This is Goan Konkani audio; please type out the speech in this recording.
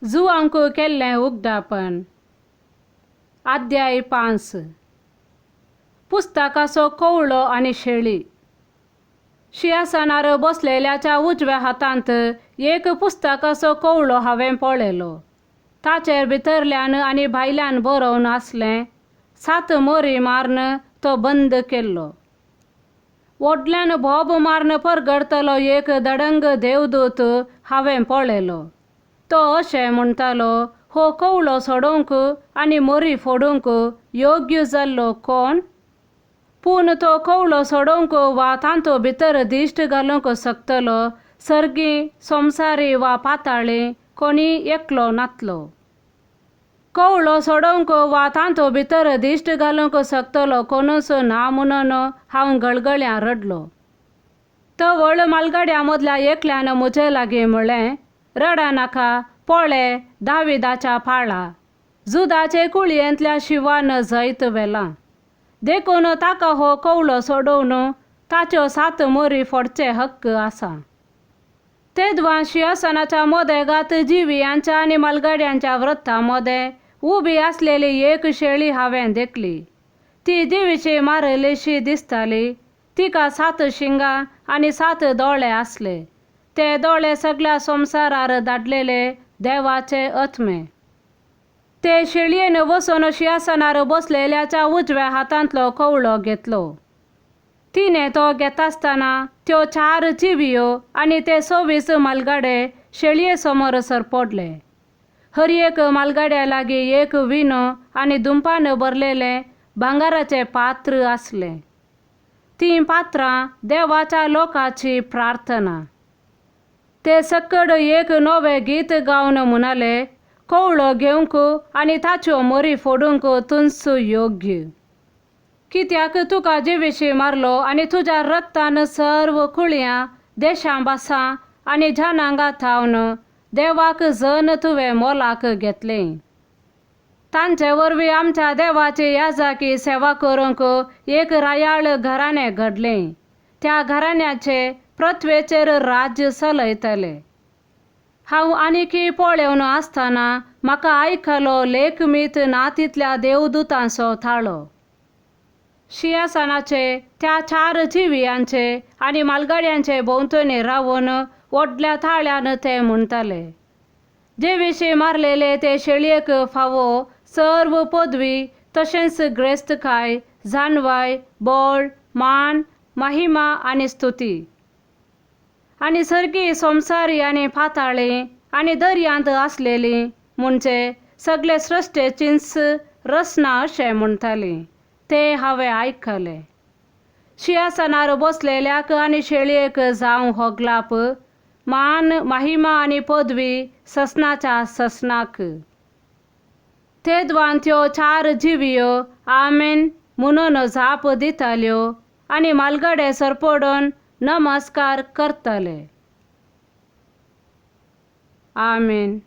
जुवांक केल्लें उगडापण. अध्याय 5. पुस्तकाचो कवळो आनी शेळी. शिंयासनार बसलेल्याच्या उजव्या हातांत एक पुस्तकाचो कवळो हांवें पळयलो. ताचेर भितरल्यान आनी भायल्यान बरोवन आसलें, 7 मोरी मारून तो बंद केल्लो. व्हडल्यान बोब मारून परगटतलो एक दडंग देवदूत हांवें पळयलो. तो अशें म्हणटालो, हो कवळो सोडोवंक आनी मोरी फोडूंक योग्य जाल्लो कोण? पूण तो कवळो सोडोवंक वा तांतू भितर दिश्ट घालूंक शकतलो सर्गी संवसारी वा पाताळी कोणी एकलो नातलो. कवळो सोडोवंक वा तांतू भितर दिश्ट घालूंक शकतलो कोणूच ना म्हणून हांव गळगळ्यां रडलो. तवळ मालगाड्या मदल्या एकल्यान म्हजे लागीं म्हळें, रडा नाका, पळे दाविदाच्या पाळा जुदाचे कुळयेंतल्या शिवान जैत व्हेलां. देखून ताका हो कवळो सोडोवन ताच्यो 7 मोरी फोडचे हक्क आसा. तेदवां शिंयासनाच्या मदेगात जिवियांच्या आनी मालगाड्यांच्या व्रता मदें उबी आसलेली एक शेळी हांवें देखली. ती देवीची मारलेशी दिसताली. तिका 7 शिंगां आनी 7 दोळे आसले. ते दोळे सगळ्या संवसारार धाडलेले देवाचे आत्मे. ते शेळयेन वचून शिंयासनार बसलेल्याच्या उजव्या हातांतलो कवळो घेतलो. तिणें तो घेतासतना त्यो 4 जिवियो आनी ते 24 मालगाडे शेळये समोर सरपडले. हर एक मालगाड्या लागीं एक विनो आनी दुंपान भरलेलें भांगराचें पात्र आसलें. तीं पात्रां देवाच्या लोकाची प्रार्थना. ते सकड एक नवें गीत गावन म्हणाले, कवळो घेवंक आनी ताच्यो मोरी फोडूंक तूंच योग्य. कित्याक तुका जिविशी मारलो आनी तुज्या रक्तान सर्व कुळयां देशां भासां आनी जनांगा थावन देवाक जन तुवें मोलाक घेतलें. तांचे वरवीं आमच्या देवाची याजाकी सेवा करूंक एक रायाळ घराणें घडलें. त्या घराण्याचे पृथ्वेचेर राज्य चलयतले. हांव आनीकी पळोवन आसतना म्हाका आयकलो लेखमीत ना तितल्या देवदूतांचो थाळो. शिंयासनाचे त्या 4 जिवियांचे आनी मालगाड्यांचे भोंवतणी रावन व्हडल्या थाळ्यान ते म्हणटाले, जे विशीं मारलेले ते शेळयेक फावो सर्व पदवी तशेंच ग्रेस्तकाय, जानवाय, बळ, मान, महिमा आनी स्तुती. आनी सर्गी संवसारी आनी पाताळी आनी दर्यांत आसलेली म्हणजे सगळे सृश्टेचीच रचना अशें म्हणटाली. ते हांवें आयकलें. शिंयासनार बसलेल्याक आनी शेळयेक जावं होगलाप, मान, महिमा आनी पदवी ससनाच्या ससनाक. तेदवान त्यो 4 जिवियो आमेन म्हणून जाप दिताल्यो आनी मालगाडे सरपडून नमस्कार करतले. आमेन.